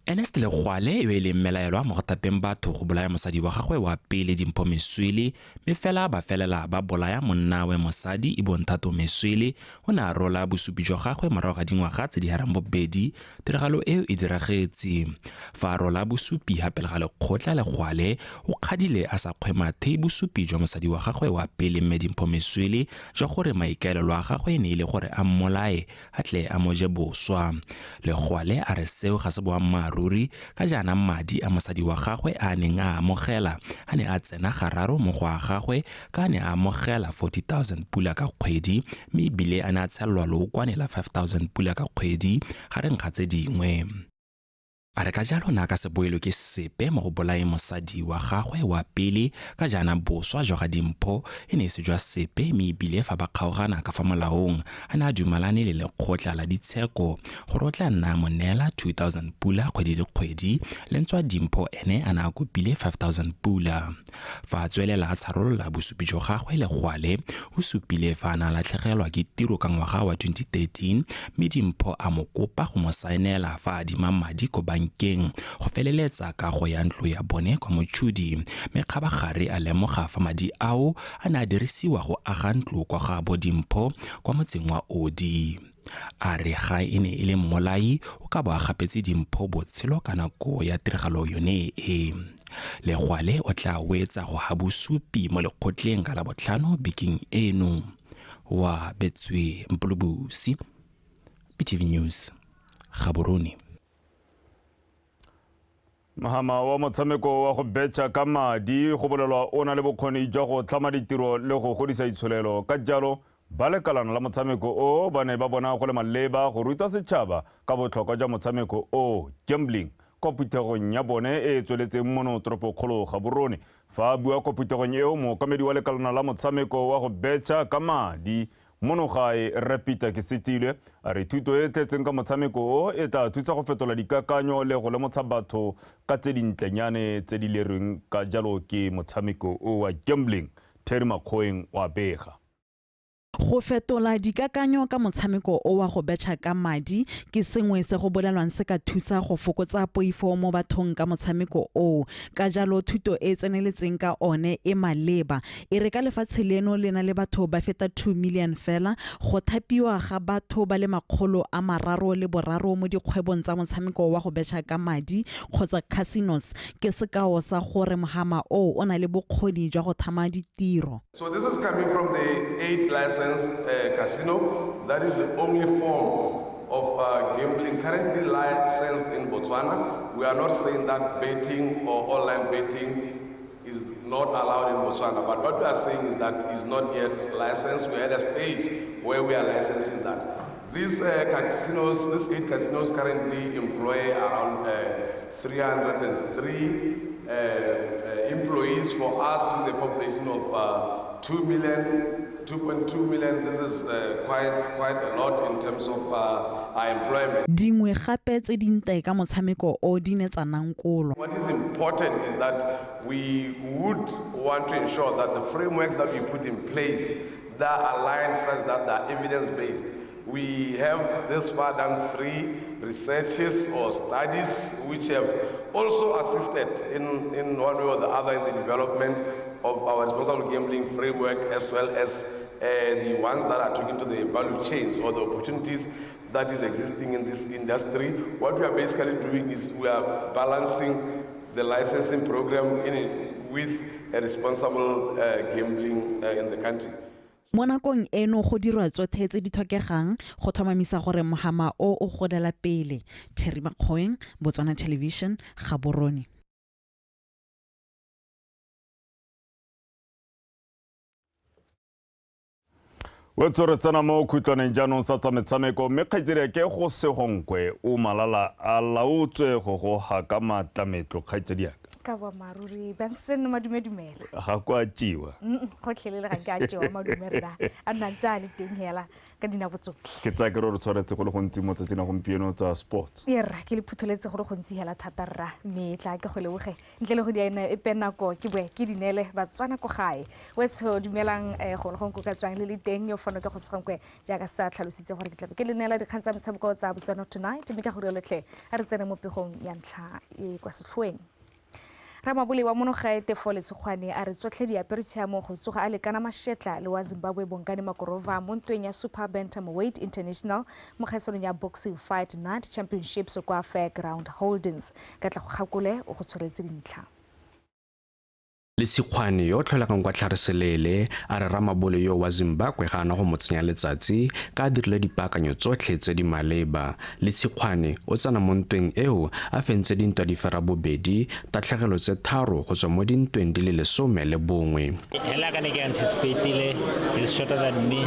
Ernest Legwale yo e leng mmelaelwa mo go thapeng batho go bolaya mosadi wa gagwe wa pele Dimpho Meswele, mme fela ba felela ba bolaya monna we mosadi e bong Thato Meswele, o ne a rola bosupi jwa gagwe morago ga dingwaga tse di harang bobedi tiragalo eo e diragetse. Fa a rola bosupi ga pele ga lekgotla, Legwale o kgadile a sa kgwe mathe bosupi jwa mosadi wa gagwe wa pele mme Dimpho Meswele jwa gore maikaelelo a gagwe e ne e le gore a mmolae a tle a mo je boswa. Legwale a re seo ga se boammaaruri ka jaana madi a mosadi wa gagwe a neng a amogela a ne a tsena gararo mo go a gagwe ka a ne a amogela 40,000 pula ka kgwedi, mme ebile a ne a tshelelwa lookwane la 5,000 pula ka kgwedi gareng ga tse dingwe. A re ka jalo na ka se boelwe ke sepe mo go bolaeng mosadi wa gagwe wa pele ka jaana boswa jwa ga Dimpho e ne e se jwa sepe, mme ebile fa ba kgaogana ka fa molaong a ne a dumalane le lekgotla la ditsheko gore o tla nna mo neela 2,000 pula kgwedi le kgwedi, le ntswa Dimpho ene a ne a kopile 5,000 pula. Fa a tswelela a tsharolola bosupi jwa gagwe, Legwale o supile fa a ne a latlhegelwa ke tiro ka ngwaga wa 2013, mme Dimpho a mo kopa go mo saenela fa a adima madi ko bankeng go feleletsa kago ya ntlo ya bone kwa Mochudi, mme kgabagare a lemoga fa madi ao a ne a dirisiwa go aga ntlo kwa ga bo Dimpho kwa motseng wa Odi. A re ga e ne e le mmolai o ka bo a gapetse Dimpho botshelo ka nako ya tiragalo yone e. Legwale o tla wetsa go ha bosupi mo lekgotleng ka Labotlhano bekeng eno. Wa Betswe Mpolobusi, BTV News, Gaborone. Mahama wa motshameko wa go betšha ka madi go bolelwa o na le bokgoni jwa go tlhama ditiro le go godisa itsholelo. Ka jalo ba lekalana la motshameko o ba ne ba bona go le maleba go ruta setšhaba ka botlhokwa jwa motshameko o, gambling, kwa phuthegong ya bone e e tsweletseng mono toropokgolo Gaborone. Fa a bua kwa phuthegong eo, mookamedi wa lekalana la motshameko wa go betšha ka madi mono gae Rre Peter Kesetilwe a re thuto e tletseng ka motshameko o e tla thusa go fetola dikakanyo le go lemotsha batho ka tse dintlenyane tse di lerweng ka jalo ke motshameko o wa gambling. Terry Makgoeng wa bega. Go fetola dikakanyo ka motshameko o wa go betšha ka madi ke sengwe se go bolelwang se ka thusa go fokotsa poifo mo bathong ka motshameko oo. Ka jalo thuto e e tseneletseng ka one e maleba. E re ka lefatshe leno le na le batho ba feta 2 million fela, go thapiwa ga batho ba le 333 mo dikgwebong tsa motshameko wa go betšha ka madi kgotsa casinos ke sekao sa gore mohama oo o na le bokgoni jwa go thama ditiro. So this is coming from the 8 licensed casino. That is the only form of gambling currently licensed in Botswana. We are not saying that betting or online betting is not allowed in Botswana, but what we are saying is that it's not yet licensed. We are at a stage where we are licensing that. These casinos, these 8 casinos currently employ around 303 employees. For us, with a population of 2 million, 2.2 million, this is quite a lot in terms of our employment. Dingwe gape tse dintle ka motshameko o di ne tsa nankolwa. What is important is that we would want to ensure that the frameworks that we put in place that align such that they are evidence-based. We have this far done 3 researches or studies which have also assisted in one way or the other in the development of our responsible gambling framework, as well as the ones that are talking to the value chains or the opportunities that is existing in this industry. What we are basically doing is we are balancing the licensing program with a responsible gambling in the country. Mo nakong eno go dirwa tsotlhe tse di tlhokegang go tlhomamisa gore mohama o o golela pele. Terry Makgoeng, Botswana Television, Gaborone. Wetso re tsena mo khutlwaneng jaanong sa tsa metshameko, mme kgaitsedi ke go Segonkwe o malala a laotswe go go haka maatlametlo. Kgaitsedi yaka ka boammaaruri Benson, madumedumela ga kwa tšiwa gotlhelele ga nke a tšewa madumerra a nna ntse a le teng hela ka dinako tsotlhe. Ke tsaya ke re tshwaretse go le gontsi mo tsatsing la gompieno tsa sports. Ee rra, ke le phutholetse go le gontsi hela thata rra, mme tla ke go leboge ntle le go di epe nako ke boe ke dinele Batswana ko gae. Wetsho dumelang go le gongwe ka tswang le le teng yo fano ke go Segonkwe jaaka sa tlhalositse gore ke tlabe ke le neela dikgang tsa metshameko tsa Botswana Tonight, mme ka go rialo tlhe a re tsene mo pegong ya ntlha e kwa setlhoeng. Ramabole wa monogae Tefo Letshegwane a re tsotlhe di apere tshiamo go tsoga a lekana mashetla le wa Zimbabwe Bongani Makorova mo ntweng ya Super Bantamweight International mo kgaisanong ya Boxing Fight Night Championships kwa Fairground Holdings. Ka tla go gakole o go tshwaretse dintlha. Letshegwane yo tlholegang kwa Tlhareseleele a re ramabole yo wa Zimbabwe ga ana go mo tsenya letsatsi ka a dirile dipaakanyo tsotlhe tse di maleba. Letshegwane o tsena mo ntweng eo a fentse dintwa di fera bobedi, tatlhegelo tse 3 go tswa mo dintweng di le 11. Hela ka ne ke anticipatile, he's shorter than me,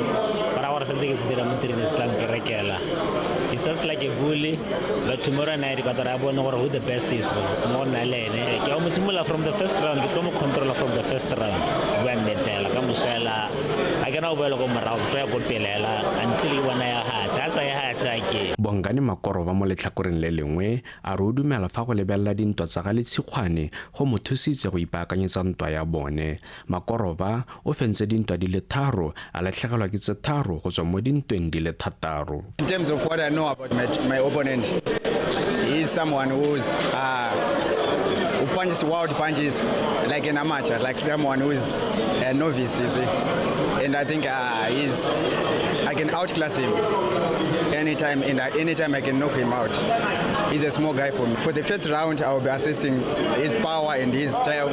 but I want to say ke se dira mo tireng se tla mperekela. He sounds like a bully, but tomorrow night ka tla bona gore who the best is mo nna le ene. Ke a mo simolola from the first round, ke tlo mo control from the first round. Bua nnete ka mosela a ke na o boela ko morago, ke ya ko pele hela until ke bona ya hatsa, a sa ya hatsa ke. Bongani Makorova mo letlhakoreng le lengwe a re o dumela fa go lebelela dintwa tsa ga Letshegwane go mo thusitse go ipaakanyetsa ntwa ya bone. Makorova o fentse dintwa di le 3, a latlhegelwa ke tse 3 go tswa mo dintweng di le 6. In terms of what I know about my opponent, he is someone who's who punches wild punches like an amateur, like someone who is a novice, you see. And I think I can outclass him anytime, and anytime I can knock him out. He's a small guy for me. For the first round, I will be assessing his power and his style,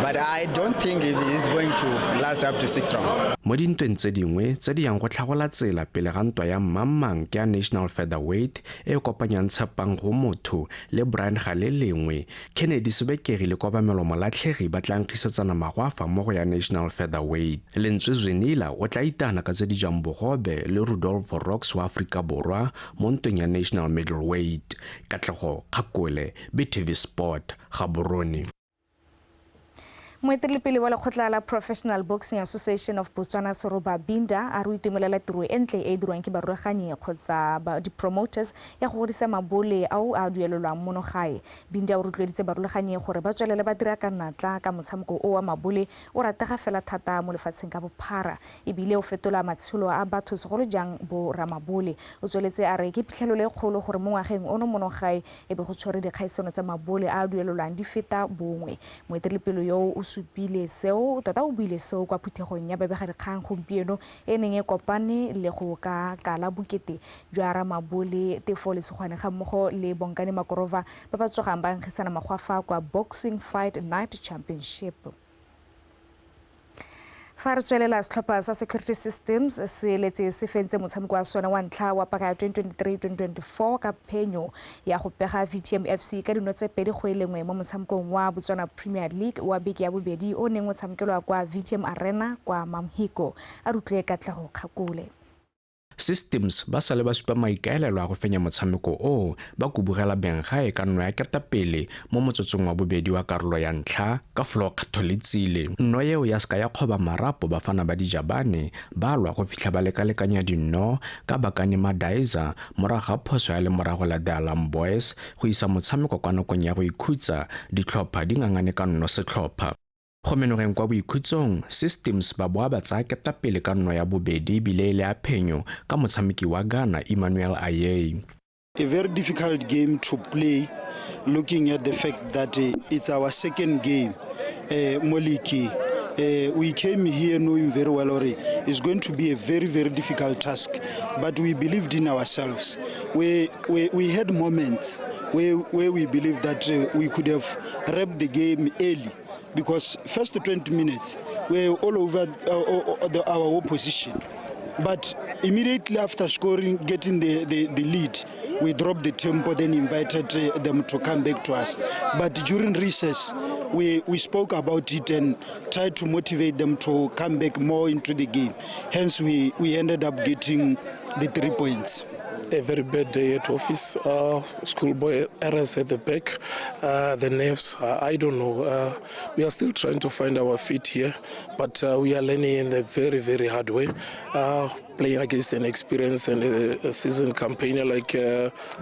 but I don't think he is going to last up to 6 rounds. Mo dintweng tse dingwe tse di yang go tlhagola tsela pele ga ntwa ya mmangmang ke ya National Featherweight e kopanyang Tshepang go motho le Brian Galelengwe, Kennedy Sebekegi le Kobamelo Molatlhegi ba tla nkgisetsana magwafa mo go ya National Featherweight. Lentswe Zwenila o tla itana ka tse di jang bogobe le Rudolfo Rocks wa Afrika Borwa mo ntweng ya National Middleweight. Katlego Kgakole, BTV Sport, Gaborone. Moeteledipele wa lekgotla la Professional Boxing Association of Botswana Seroba Binda a re o itumelela tiro e ntle e e dirwang ke barulaganyi kgotsa di-promoters ya go godisa mabole ao a duelelwang mono gae. Binda o rotloeditse barulaganyi gore ba tswelele ba dira ka natla ka motshameko o wa mabole o ratega fela thata mo lefatsheng ka bophara ebile o fetola matshelo a batho segolo jang bo ramabole. O tsweletse a re ke phitlhelelo e kgolo gore mo ngwageng ono mono gae e be go tshwere dikgaisano tsa mabole a a duelelwang di feta bongwe. Moeteledipele yo o supile seo tota o buile seo kwa phuthegong ya babegadikgang gompieno e neng e kopane le go ka kala bokete jwa ramabole Tefo Lesegwane ga mmogo le Bonkane Makorova ba ba tsogang ba nkgisana magwafa kwa Boxing Fight Night Championship. Fa re tswelela, setlhopha sa Security Systems se letse se fentse motshameko wa sone wa ntlha wa paka ya 2023-2024 ka phenyo ya go pega VTM FC ka dino tse 2-1 mo motshamekong wa Botswana Premier League wa beke ya bobedi o neng o tshamekelwa kwa VTM Arena kwa Mamhiko. A rutlwe Katlego Kgakole. Systems ba sale ba supa maikaelelo a go fenya motshameko o ba kubugela benggae ka nno ya ketapele mo motsotsong wa bobedi wa karolo ya ntlha ka Flo Kgatholetsile. Nno eo ya seka ya kgoba marapo bafana ba dijabane ba lwa go fitlha ba lekalekanya dinno ka Bakane Madaiza morago ga phoso ya lemorago la The Alarm Boys go isa motshameko kwa nakong ya go ikhutsa ditlhopha di ngangane ka nno setlhopha. Go menogeng kwa boikhutsong, Systems ba boa ba tsaya ketapele ka nno ya bobedi ebile e le a phenyo ka motshameki wa Ghana Emmanuel Ayei. A very difficult game to play, looking at the fact that it's our second game, Moliki. We came here knowing very well already it's going to be a very, very difficult task, but we believed in ourselves. We had moments where we believed that we could have wrapped the game early, because first 20 minutes we were all over our opposition. But immediately after scoring, getting the lead, we dropped the tempo, then invited them to come back to us. But during recess, we spoke about it and tried to motivate them to come back more into the game. Hence, we ended up getting the 3 points. A very bad day at office. Schoolboy errors at the back, the nerves, I don't know. We are still trying to find our feet here, but we are learning in the very, very hard way. Playing against an experienced and a seasoned campaigner like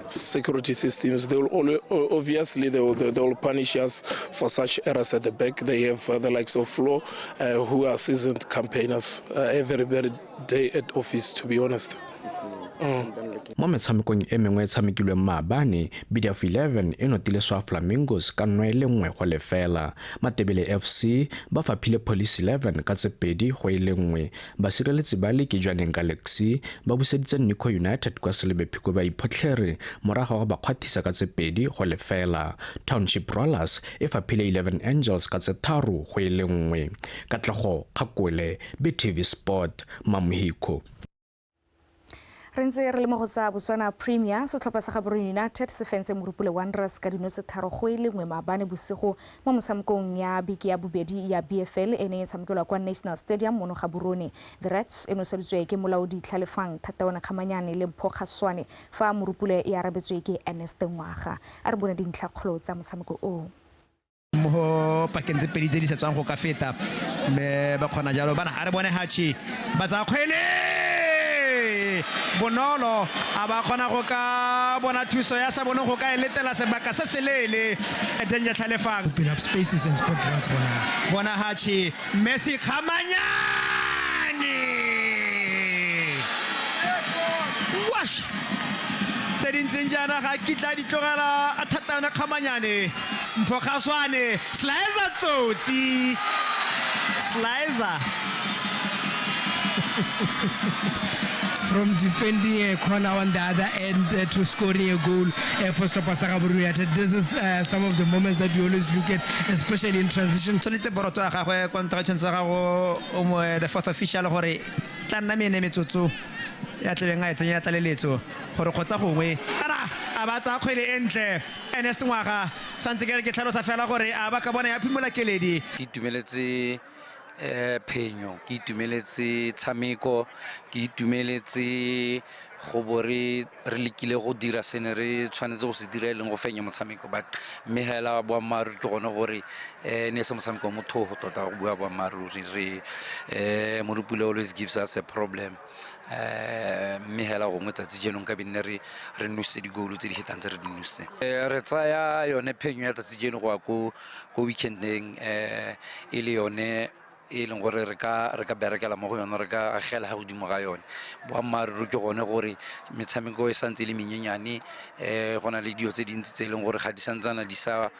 Security Systems, they will obviously they will punish us for such errors at the back. They have the likes of Flo, who are seasoned campaigners. A very bad day at office, to be honest. Mo metshamekong e mengwe e tshamekilweng maabane, BDF 11 e notile Swa Flamingos ka 1-0. Matebele FC ba faphile Police 11 ka 2-1. Basireletsi ba leke Jwaneng Galaxy ba buseditse Nico United kwa Selebephiko ba iphotlhere morago ga ba kgwathisa ka 2-0. Township Rollers e faphile 11 Angels ka 3-1. Katlego Kgakole, BTV Sport, Mamohiko. Re ntse re le mo go tsa Botswana Premier, setlhopha sa Gaborone United se fentse Morupule Wanderers ka dino tse 3-1 maabane bosigo mo motshamekong ya beke ya bobedi ya BFL e neng e tshamekelwa kwa National Stadium mono Gaborone. The Reds e noseditswe ke molaodi Tlhalefang Thataone Kgamanyane le Mpho Kgaswane fa Morupule e arabetswe ke Ernest Ngwaga. A re bone dintlhakgolo tsa motshameko o. Mo pakeng tse pedi tse di sa tswang go ka feta mme ba kgona jalo bana a re bone Hachi ba tsaya kgwele bonolo a ba kgona go ka bona thuso ya sa boneng go ka e letela sebaka se se leele Danger Tlhalefang. Open up spaces and spot runs bona Hachi Messi Kgamanyane wash tse di ntseng jaana ga kitla di tlogela a thata yone Kgamanyane. Mpho Kgaswane Slicer tsotsi Slicer from defending a corner on the other end to scoring a goal for setlhopha sa Gaborone United. This is some of the moments that you always look at, especially in transition. Tshwanetse boroto ya gagwe contraction tsa gago o mo the fourth official gore tla nna mene metsotso ya tlebeng a e tsenya tlaleletso gore kgotsa gongwe kana a ba tsaya kgwele e ntle Ernest Ngwaga santse ke re ke tlhalosa fela gore a ba ka bona ya phimola keledi. Ke itumeletse phenyo, ke itumeletse tshameko, ke itumeletse go bo re lekile go dira se ne re tshwanetse go se dira e leng go fenya motshameko. But mme hela boammaaruri ke gone gore ne se motshameko mothogo tota go bua boammaaruri, re Morupule always gives us a problem. Mme hela gongwe tsatsi jaanong ka be nne re nositse digolo tse di fetang tse re di nositseng. Re tsaya yone phenyo ya tsatsi jeno go ya ko weekendeng e le yone e leng gore re ka berekela mo go yone, re ka agela ga godimo ga yone. Boammaaruri ke gone gore metshameko e santse e le menyenyane, go na le dilo tse dintsi tse e leng gore ga di santsana di sa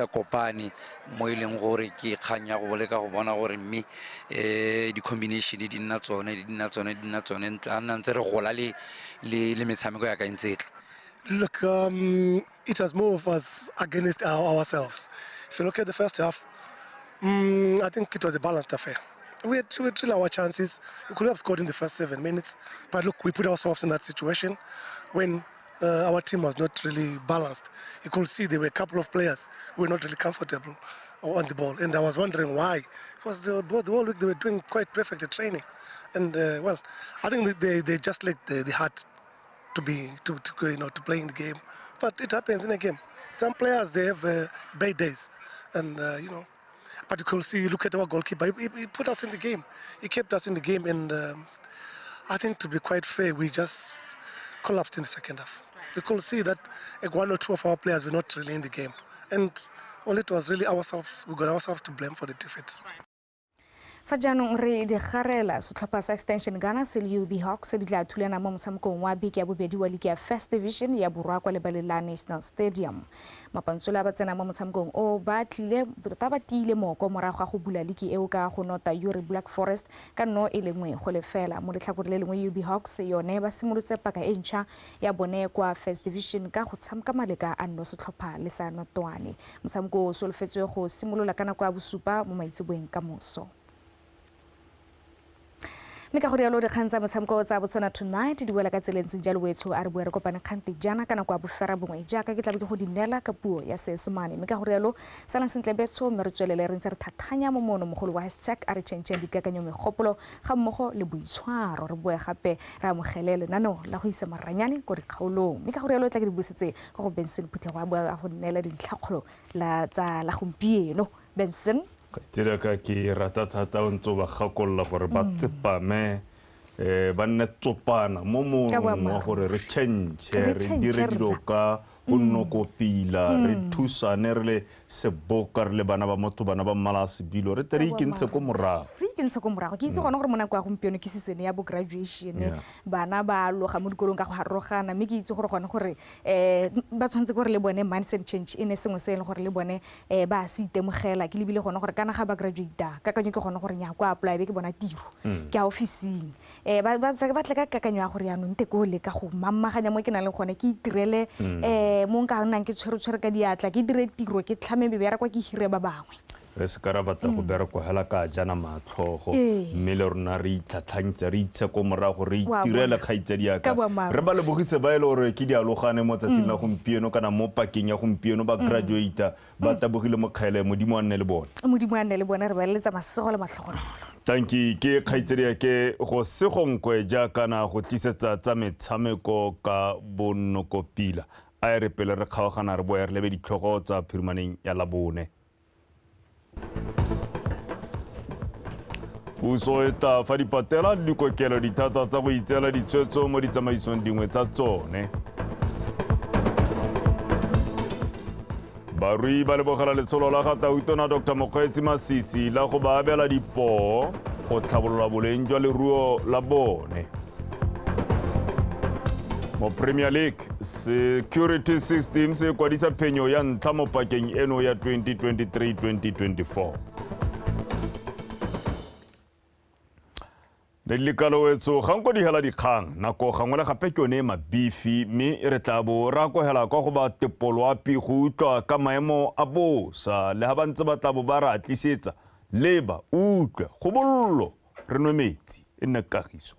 kopane, mo e leng gore ke kgang ya go leka go bona gore mme di-combination di nna tsone, a nna ntse re gola le metshameko ya ka e ntse e tla. Look, it was more of us against ourselves. If you look at the first half, I think it was a balanced affair. We had really our chances. We could have scored in the first 7 minutes. But look, we put ourselves in that situation when our team was not really balanced. You could see there were a couple of players who were not really comfortable on the ball. And I was wondering why. Because the whole week they were doing quite perfect training. And, well, I think they just lacked the heart to play in the game. But it happens in a game. Some players, they have bad days. And, but you could see, look at our goalkeeper. He put us in the game. He kept us in the game. And I think, to be quite fair, we just collapsed in the second half. You could see that one or two of our players were not really in the game. And all it was really ourselves. We got ourselves to blame for the defeat. Fa jaanong re digarela setlhopha sa Extension Ghana se le UB Hawks di tla thulana mo motshamekong wa beke ya bobedi wa ligi ya First Division ya Borwa kwa lebaleng la National Stadium. Mapantsola ba tsena mo motshamekong o ba tlile tota ba tiile moko morago ga go bula ligi eo ka go nota Uri Black Forest ka 0-1. Mo letlhakoreng le lengwe UB Hawks yone ba simolotse paka e ntšha ya bone kwa First Division ka go tshameka maleka a nno setlhopha le sa Notwane. Motshameko o solofetswe go simolola ka nako ya 7 mo maitseboeng ka moso. Mme ka go rialo dikgang tsa motshameko tsa Botswana Tonight di boela ka tsela e ntseng jalo wetsho a re boe re kopane kgante jaana ka nako ya 9:30 jaaka ke tlabe ke go di neela ka puo ya Seesemane. Mme ka go rialo salang sentle betsho mme re tswelele re ntse re thathanya mo mono mogolo wa hashtag a re tšhentšheng dikakanyo megopolo ga mmogo le boitshwaro. Re boe gape re amogele lenaneo la go isa maranyane ko dikgaolong. Mme ka go rialo tla ke di busetse ka go Benson Phuthego a boa go neela dintlhakgolo la tsa la gompieno. Benson Tsela ka ke rata thata o ntse ba gakolola gore ba tsepame ba nne tsopana mo mongwe wa gore re change re dire dilo ka bonokopila re thusane re le seboka re le bana ba motho bana ba mmala sebilo re tle re ikentshe ko morago. Re ikentshe ko morago ke itse gona gore mo nako ya gompieno ke season ya bo graduation bana ba aloga mo dikolong ka go harogana mme ke itse gore gone gore ba tshwanetse gore le bone mindset change e ne sengwe se e leng gore le bone ba se itemogela. Ke lebile gone gore kana ga ba graduate kakanyo ke gone gore nya kwa apply be ke bona tiro ke a officing ba tle ka kakanyo ya gore yaanong te ko le ka go mamaganya mo ke nang le gone ke itirele mo nka nnang ke tshwere ka diatla ke dire tiro ke tlhame bebera kwa ke hire ba bangwe. Re se ka ra batla go bereka hela ka jana matlhogo mme le rona re itlhatlhantse re itse ko morago re itirele kgaitsadi yaka re ba lebogise ba e le gore ke dialogane mo tsatsing la gompieno kana mo pakeng ya gompieno ba graduate ba tabogile mo kgaele. Modimo a nne le bone. Modimo a nne le bone. Re ba eletsa masego le matlhogonolo. Tanki ke kgaitsedi ya ke go segonkwe jaaka na go tlisetsa tsa metshameko ka bonokopila. A re pele re kgaogana re boe re lebe ditlhogo tsa phirimaneng ya Labone. Puso e tla fa dipatela le dikokelo dithata tsa go itseela ditshwetso mo ditsamaisong dingwe tsa tsone. Barui ba lebogela letsholo la ga Tautona Dr. Mokgweetsi Masisi la go ba abela dipoo go tlhabolola boleng jwa leruo la bone. Mo Premier League, Security Systems e kwadisa phenyo ya ntlha mo pakeng eno ya 2023-2024. Le likalowetso ga nko di hela dikgang nako gangwe le gape ke yone e mabifi mme re tla bo ra akohela kwa go ba tepoloapi go utlwa ka maemo a bosa le ha ba ntse ba tla bo ba re atlisetsa leba utlwe go bollo re nwe metsi e nne kagiso.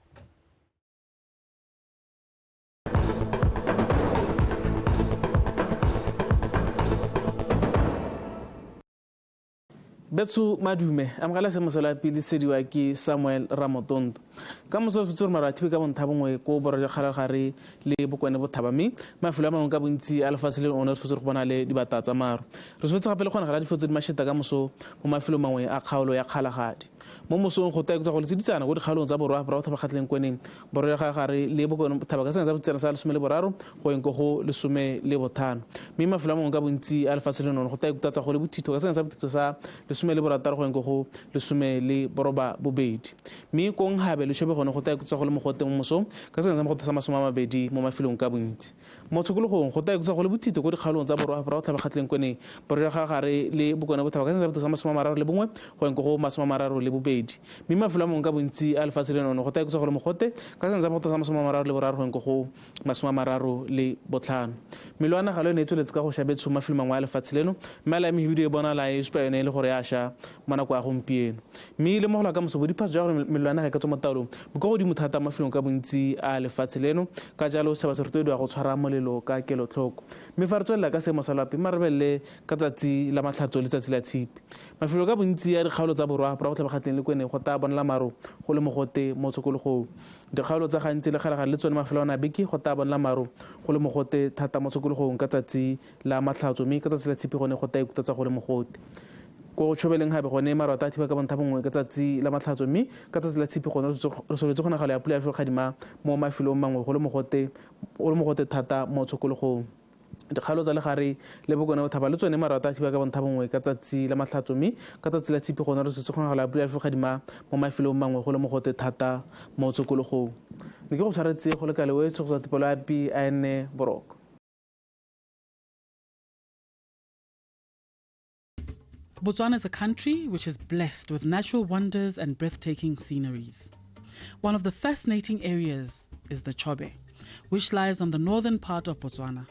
Betso madume amogela seemo sa loapi le sediwa ke Samuel Ramotondo. Ka moso re fetse gore maru a thibe ka bontha bongwe ko borwa jwa Kgalagare le Bokone Bothaba, mme mafelo a mangwe ka bontsi a lefatshe le one re fetse go bona le dibata tsa maru. Re solofetse gape le kgonagala difo tse di mašeta ka moso mo mafelong mangwe a kgaolo ya Kgalagadi. Mo mosong go tla go le tsiditsana ko dikgaolong tsa borwa borwa bothaba kgatleng kweneng borwa jwa Kgalagare le Bokone Bothaba ka sengwe sa botsana sa 13 go yeng ko go 15, mme mafelo a mangwe ka bontsi a lefatshe le one go tla ikutatsa go le bothitho ka sengwe sa bothitho sa 16 go yeng ko go 18, mme kong habe le Chobe gone go tla ikutlwa go le mogote mo mosong ka sengwe sa mogote sa 20 mo mafelong ka bontsi. Mo tshokologong go tla ikutlwa go le bothitho ko dikgaolong tsa borwa borwa botlhaba kgatleng kweneng borwa jwa Kgalagare le Bokone Bothaba ka sengwe sa bothitho sa 31 go yeng ko go 32, mme mafelo a mangwe ka bontsi a lefatshe leno go tla ikutlwa go le mogote ka sengwe sa mogote sa 33 go yeng ko go 35. Mello ya naga le yone e tsweletse ka go ša betsho mafelo mangwe a lefatshe leno, mme ala ya mehibidu e bonala e supa yone e le gore ya ša mo nako ya gompieno. Mme le mo go la ka moso bodiphatsa jwa gore mello ya naga e ka tswa mo taolong bo kwa godimo thata mo mafelong ka bontsi a lefatshe leno, ka jalo setšhaba se rotloediwa go tshwara molelo ka kelotlhoko. Mme fa re tswelela ka seemo sa loapi, marebelele ka tsatsi la matlhatso le tsatsi la tshipi, mafelo ka bontsi a dikgaolo tsa borwa borwa botlhaba kgatleng le kweneng go tla bonela maru go le mogote mo tshokologong. Dikgaolo tsa gantsi le Kgalagadi le tsone mafelo a ona beke go tla bonela maru go le mogote thata mo tshokologong ka tsatsi la matlhatso, mme ka tsatsi la tshipi gone go tla ikutatsa go le mogote. Ko Tshobeleng gape gone maru a tla thiba ka bontha bongwe ka tsatsi la matlhatso, mme ka tsatsi la tshipi gone re solofetse kgonagalo ya pula ya gadima mo mafelong mangwe go le mogote thata mo tshokologong. Dikgaolo tsa legare le Bokone Bothaba le tsone maru a tla thiba ka bontha bongwe ka tsatsi la matlhatso, mme ka tsatsi la tshipi gone re solofetse kgonagalo ya pula ya gadima mo mafelong mangwe go le mogote thata mo tshokologong. Ne ke go tshwaretse go le kale o e tshogo tsa tipelo ya BN Boroko. Botswana is a country which is blessed with natural wonders and breathtaking sceneries. One of the fascinating areas is the Chobe, which lies on the northern part of Botswana.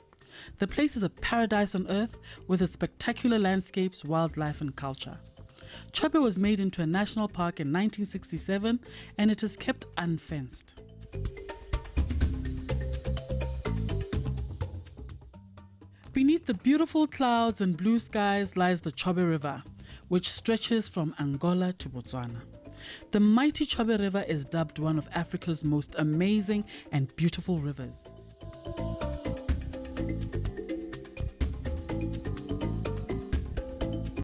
The place is a paradise on earth with its spectacular landscapes, wildlife and culture. Chobe was made into a national park in 1967 and it is kept unfenced. Beneath the beautiful clouds and blue skies lies the Chobe River, which stretches from Angola to Botswana. The mighty Chobe River is dubbed one of Africa's most amazing and beautiful rivers.